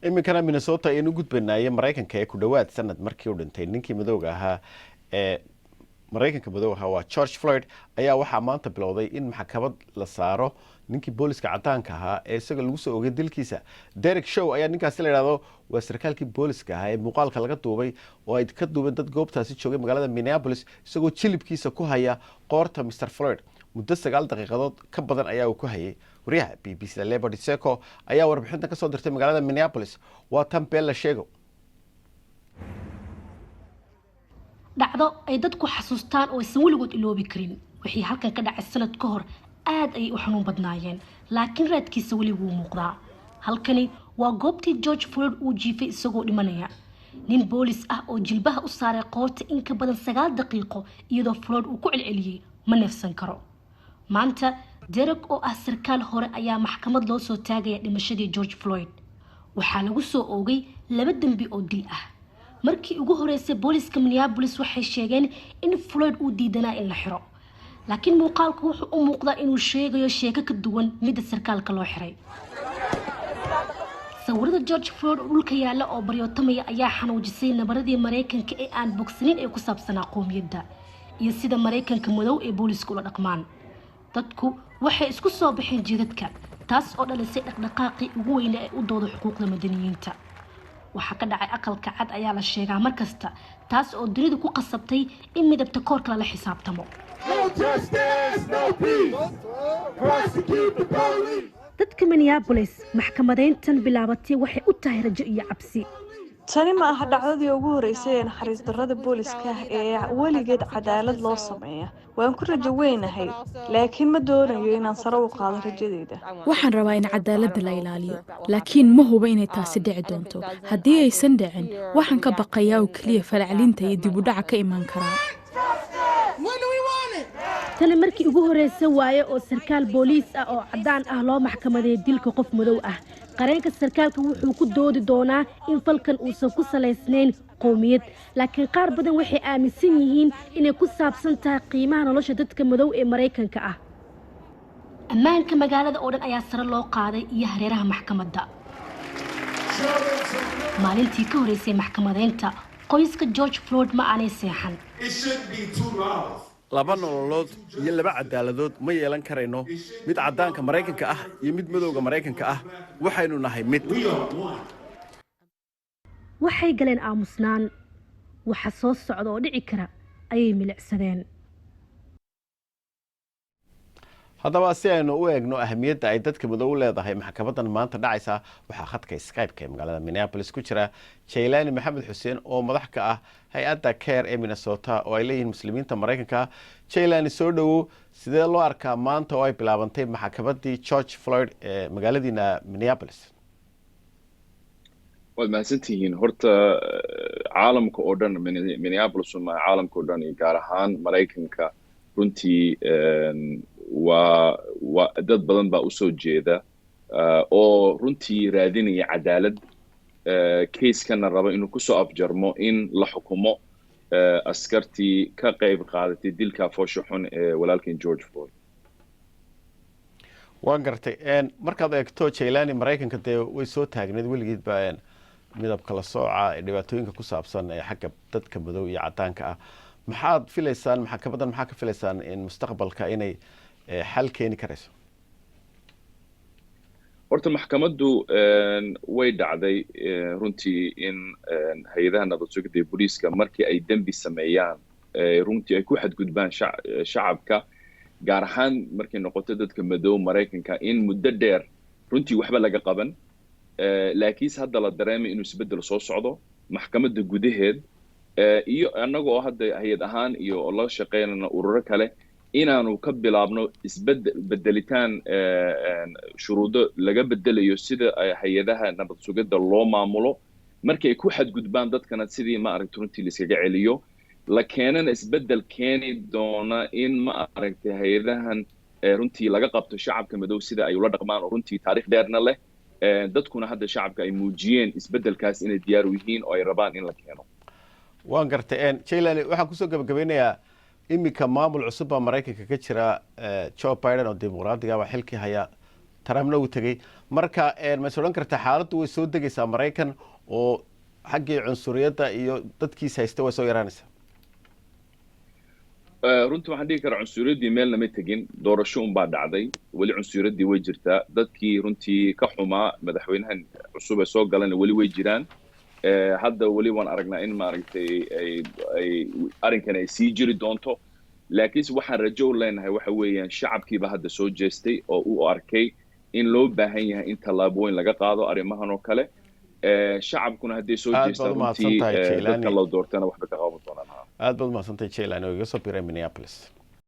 Iminkana Minnesota ayaynu gudbanaaye, Maraykanka, ee ku dhowaad sanad markii uu dhintay ninkii madowga ahaa ee Maraykanka madow ahaa, waa George Floyd, ayaa waxaa maanta bilowday in maxkamad la saaro ninkii booliska cadaanka ahaa ee isaga lagu soo ogay dilkiisa. Derek Chauvin ayaa ninkaasi la yidhahdo. Waa sarkaalkii booliska ahaa ee muuqaalka laga duubay oo ay ka duubeen dad goobtaasi joogay magaalada Minneapolis, isagoo jilibkiisa ku haya qoorta Mr Floyd muddo 9 daqiiqadood ka badan ayaa uu ku hayay. Wariyaha BBC da Lebo Diseko ayaa warbixintan kasoo dirtay magaalada Minneapolis. Waa tan Bella Sheego. Dhacdo ay dadku xasuustaan oo aysan weligood iloobi karin. Wixii halkan ka dhacay sanad ka hor aad ayay u xanuun badnaayeen, laakiin raadkiisa weli wuu muuqdaa. Halkani waa goobtii George Floyd uu jiifay isagoo dhimanaya. Nin boolis ah oo jilbaha u saaray qoorta in ka badan 9 daqiiqo, iyadoo Floyd uu ku celceliyey "Ma neefsan karo." Maanta Derek oo ah sarkaal hore ayaa maxkamad loo soo taagaya dhimashadii George Floyd. Waxaa lagu soo oogay laba dembi oo dil ah. Markii ugu horeysay, booliska Minneapolis waxay sheegeen in Floyd uu diidanaa in la xiro, laakiin muuqaalku wuxuu u muuqdaa inuu sheegayo sheeko ka duwan midda sarkaalka loo xiray. Sawirada George Floyd oo dhulka yaalla oo baryootamaya ayaa xanuujisay nabaradii Maraykanka ee aan bogsanin ee ku saabsanaa qowmiyadda iyo sida Maraykanka madow ee booliska ula dhaqmaan. Dadku waxay isku soo baxeen jidadka, taas oo dhalisay dhaqdhaqaaqii ugu weyna ee u dooda xuquuqda madaniyiinta. Waxaa ka dhacay Aqalka Cad ayaa la sheegaa mar kasta, taas oo dunida ku qasabtay in midabta koorka lala xisaabtamo. No justice, no peace. Prosecute the police. Dadka Minneapolis, maxkamadeyntan bilaabatay waxay u tahay rajo iyo cabsi. Tani ma aha dhacdadii ugu horeysay ee naxariis darrada booliska ee weligeed cadaalad loo sameeya. Waan ku rajo weynahay, laakiin ma doonayo inaan sare u qaado rajadeyda. Waxaan rabaa in cadaaladda la ilaaliyo, laakiin ma hubo inay taasi dhici doonto. Haddii aysan dhicin, waxaan ka baqayaa oo keliya falcelinta iyo dib u dhaca ka imaan karaa. Tani markii ugu horeysa waaye oo sarkaal booliis ah oo caddaan ah loo maxkamadeeyay dilka qof madow ah. Qareenka sarkaalka wuxuu ku doodi doonaa in falkan uusan ku salaysnayn qowmiyad, laakiin qaar badan waxay aaminsan yihiin inay ku saabsan tahay qiimaha nolosha dadka madow ee Maraykanka ah. Ammaanka magaalada oo dhan ayaa sare loo qaaday iyo hareeraha maxkamadda. Maalintii ka horeysay maxkamadeynta, qoyska George Floyd ma aanay seexan. It shouldn't be two laws. Laba nololood iyo laba cadaaladood ma yeelan karayno, mid caddaanka Maraykanka ah iyo mid madowga Maraykanka ah. Waxaynu nahay mid. We are one. Waxay galeen aamusnaan. Waxa soo socda oo dhici kara ayay milicsadeen. Haddaba, si aynu u eegno ahamiyadda ay dadka madow u leedahay maxkamadan maanta dhacaysa, waxaa khadka Skype-ka ee magaalada Minneapolis ku jira Jaylaani Maxamed Xuseen oo madax ka ah hay-adda CAIR ee Minnesota oo ay leeyihiin Muslimiinta Maraykanka. Jaylaani, soo dhowow. Sidee loo arkaa maanta oo ay bilaabantay maxkamadii George Floyd ee magaaladiina Minneapolis? Waad mahadsantihiin. Horta caalamka oo dhan, Minneapolis uma, caalamka oo dhan iyo gaar ahaan Maraykanka, runtii waa dad badan baa usoo jeeda oo runtii raadinaya cadaalad, case-kana raba inuu kusoo afjarmo in la xukumo askartii ka qayb qaadatay dilka foosha xun ee walaalkan George Floyd. Waan gartay. Markaad eegto, Jailani, Maraykanka dee way soo taagneed weligeedba midabka la sooca ee dhibaatooyinka ku saabsan ee xagga dadka madow iyo cadaanka ah. Maxaad filaysaan maxkamadan? Maxaa ka filaysaan in mustaqbalka inay xal keeni karayso? Horta maxkamaddu way dhacday runtii in hay-adaha nabad sugidda iyo booliiska markii ay dembi sameeyaan, runtii ay ku xadgudbaan shacabka, gaar ahaan markay noqoto dadka madow Maraykanka, in muddo dheer runtii waxba laga qaban, laakiinse hadda la dareemay inuu isbeddel soo socdo maxkamadda gudaheed iyo annaga oo hadda hay-ad ahaan iyo la shaqeynana ururo kale inaanu ka bilaabno isbedel, bedelitaan shuruudo laga bedelayo sida hay-adaha nabad sugidda loo maamulo markay ku xadgudbaan dadkana, sidii, ma aragta, runtii la iskaga celiyo, la keenana isbeddel keeni doona in, ma aragtay, hay-adahan runtii laga qabto shacabka madow sida ay ula dhaqmaan, oo runtii taarikh dheerna leh. Dadkuna hadda shacabka ay muujiyeen isbeddelkaas inay diyaar u yihiin oo ay rabaan in la keeno. Waan gartay, Jailani. Waxaan kusoo gabagabeynayaa, iminka maamul cusub baa Maraykanka ka jira. Joe Biden oo Dimuqraadiga baa xilkii haya. Trumpna uu tegey. Marka ma is odhan kartaa xaaladdu way soo degaysaa Maraykan oo xaggii cunsuriyadda iyo dadkiisa haysta way soo yaraanaysaa? Runtii waxaan dhihi karaa cunsuriyaddii meelna ma tegin, doorasho unbaa dhacday. Weli cunsuriyaddii way jirtaa. Dadkii runtii ka xumaa madaxweynahan cusub ee soo galana weli way jiraan. Hadda weli waan aragnaa in maaragtay ay arrinkan ay sii jiri doonto, laakiinse waxaan rajo u leenahay waxa weeyaan shacabkiiba hadda soo jeestay oo u arkay in loo baahan yahay in tallaabooyin laga qaado arrimahan oo kale. Shacabkuna hadday soo jeestaan, runtii dadka loo doortana waxba ka qaban doonaan. Aad baad umahadsantahay, Jaylan, oo iga soo biray Minneapolis.